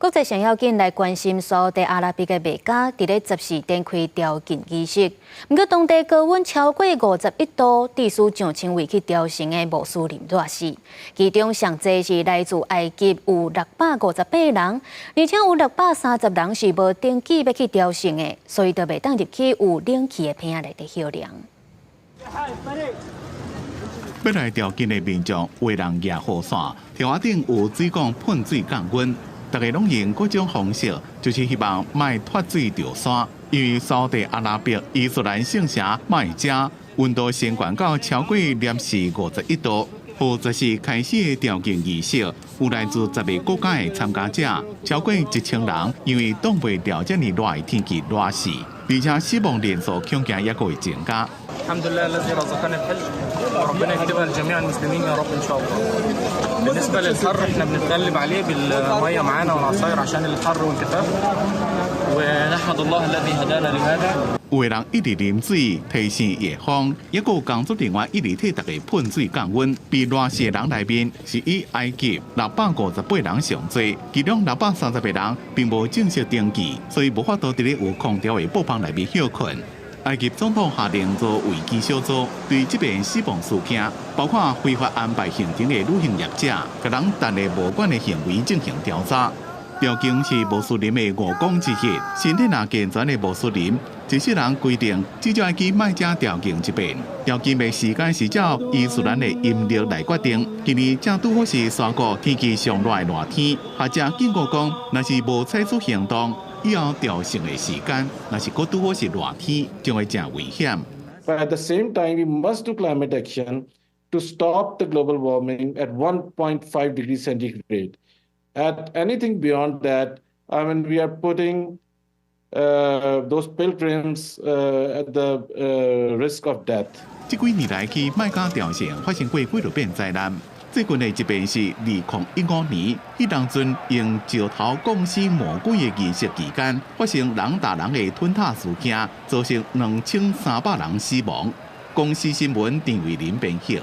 國際上要緊來關心沙烏地阿拉伯的麥加，佇咧十四展開朝覲儀式。毋過當地高溫超過51度，致使上千位去朝聖的穆斯林熱死。其中上濟是來自埃及，有658人，而且有630人是無登記欲去朝聖的，所以就袂當入去有冷氣的棚內底歇涼。欲來朝覲的民眾，有人舉雨傘，頭頂有水管噴水降溫。大家攏用各種方式，就是希望莫脫水著山。因為沙烏地阿拉伯伊斯蘭聖城麥加溫度升懸到超過攝氏51度。予十四開始的朝覲儀式，有來自10個國家的參加者，超過1000人，因為擋袂牢遮爾熱的天氣熱死，而且死亡人數恐驚猶閣會增加。 الحمد لله الذي رزقنا الحج وربنا يكتبها لجميع المسلمين يا رب ان شاء الله. بالنسبه للحر احنا بنتغلب عليه بالميه معانا والعصاير عشان الحر والجفاف ونحمد الله الذي هدانا لهذا. 有的人一直啉水提神夜風，猶閣有工作人員一直替大家噴水降溫。被熱死的人內面是以埃及658人上濟，其中638人並無正式登記，所以無法度佇咧有空調的布棚內面歇睏。埃及總統下令做危機小組，對這遍死亡事件，包括非法安排行程的旅行業者，佮人等的無關的行為進行調查。朝覲是穆斯林的五講之一，身體若健全的穆斯林，一世人規定至少愛去麥加朝覲一遍。朝覲的時間是照伊斯蘭的陰曆來決定。今年正拄好是沙國天氣上熱的熱天，學者警告講，若是無採取行動，以後朝聖的時間，若是閣拄好是熱天，將會誠危險。 But at the same time, we must do climate action to stop the global warming at 1.5 degrees centigrade. At anything beyond that, I mean, we are putting those pilgrims at the risk of death. 這幾年來去麥加朝聖發生過幾落遍災難。最近的一遍是2015年，彼當陣用石頭降死魔鬼的儀式期間，發生人踏人的吞塔事件，造成2300人死亡。公視新聞陳慧琳編譯。